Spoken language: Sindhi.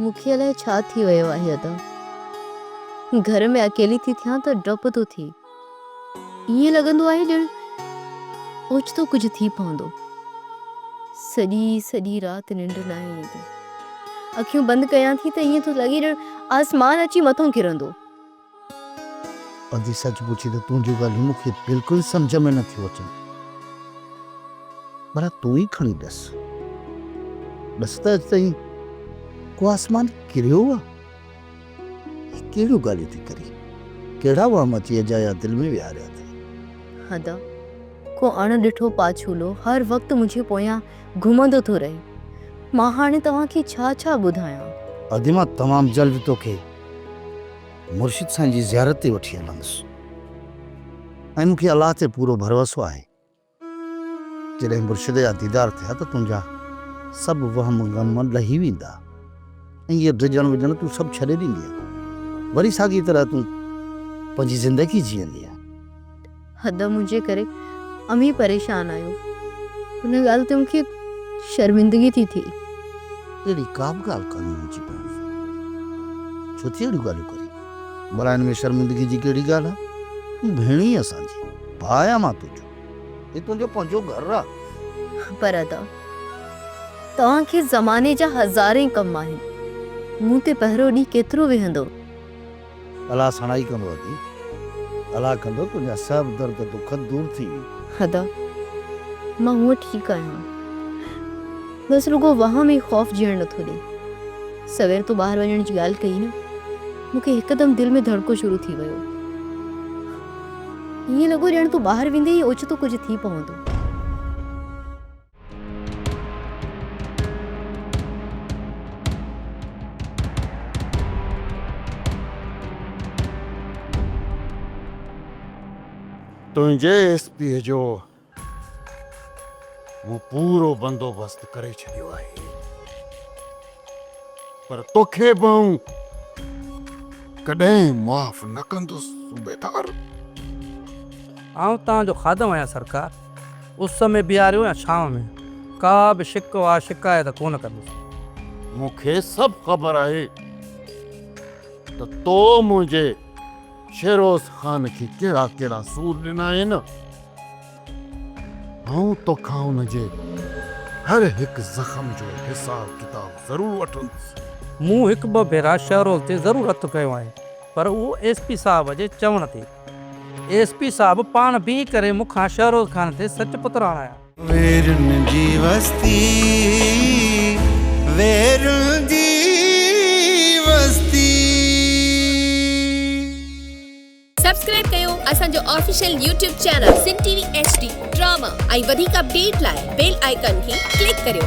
مون کي الائي ڇا ٿي ويو آهي ادا. گهر ۾ اڪيلي ٿي ٿيان ته ڊپ ٿو ٿئي. ائين لڳندو آهي ڄڻ اوچتو ڪجهه ٿي پوندو. سڄي سڄي رات ننڊ ناهي ايندي. اکيون بند ڪيان ٿي ته ائين ٿو لڳي ڄڻ آسمان اچي مٿون ڪرندو. ادي سچ پڇين ته تنهنجون ڳالهيون مون کي بلڪل سمجهه ۾ نه ٿيون اچن. ڀلا تون ئي کڻي ڏس. ڏس ته اڄ تائين ڪو آسمان ڪريو آ؟ هي ڪهڙيون ڳالهيون ٿي ڪرين؟ ڪهڙا وهم اچي اجايا دل ۾ ويهاريا اٿئي؟ ادا، ڪو اڻ ڏٺو پاڇولو هر وقت منهنجي پويان گهمندو ٿو رهي. مان هاڻي توهان کي ڇا ڇا ٻڌايان؟ ادي مان تمام جلد توکي مرشد سائين جي زيارت تي وٺي هلندس ۽ مون کي الله تي پورو ڀروسو آهي جڏهن مرشد جا ديدار ٿيا ته تنهنجا سڀ وهم غم لهي ويندا ۽ اهي ڊڄڻ وڄڻ تون سڀ ڇڏي ڏيندينء وري ساڳي طرح تون پنهنجي زندگي جيئندينء. حد منهنجي ڪري اوهين پريشان آهيو ان ڳالهه تي مون کي شرمندگي ٿي ٿئي. اهڙي ڪا به ڳالهه ڪانهي منهنجي ڀيڻ. ڇو ٿي اهڙيون ڳالهيون ڪرين؟ ڀلا ان ۾ شرمندگي جي ڪهڙي ڳالهه آهي؟ تون ڀيڻ ئي اسان جي، ڀاء آهيان مان تنهنجو. هي تنهنجو پنهنجو گهر آهي. پر ادا، توهان کي زماني جا هزارين ڪم آهن. مون تي پهرو ڏينهن ڪيترو ويهندو؟ الله سڻائي ڪندو ادي. الله ڪندو تنهنجا سڀ درد دک دور ٿي ويندا. ادا، مان هونء ٺيڪ آهيان. بس رڳو وهم ۽ خوف جيئڻ نٿو ڏئي. سوير تو ٻاهر وڃڻ جي ڳالهه ڪئي نه، مون کي هڪدم دل ۾ ڌڙڪو شروع ٿي ويو. ائين لڳو ڄڻ تون ٻاهر ويندين ئي اوچتو ڪجهه ٿي پوندو. تنهنجي ايس پيء جو مون پورو بندوبست ڪري ڇڏيو آهي پر توکي به آئون ڪڏهن معاف نه ڪندس صوبيدار. آئون توهان جو خادم آهيان سرڪار. اس ۾ بيهاريو يا ڇانو ۾، ڪا به شڪوه شڪايت ڪونه ڪندس. مون کي سڀ خبر آهي ته تو منهنجي شيروز خان کي ڪهڙا ڪهڙا سور ڏنا آهن. آئون توکان ان جي هر هڪ زخم جو حساب ڪتاب ضرور وٺندس. مون هڪ ٻه ڀيرا شهروز تي ضرور هٿ کنيو آهي، پر اهو ايس پي صاحب جي چوڻ تي. ايس پي صاحب پاڻ بيهي ڪري مون کان شهروز خان تي سچ پتراڻايا. ويرن جي وستي، ويرن جي وستي. سبسڪرائب ڪيو اسان جو official YouTube channel Sindh T V H D drama ۽ وڌيڪ اپڊيٽ لاء بيل آئيڪان کي ڪلڪ ڪريو.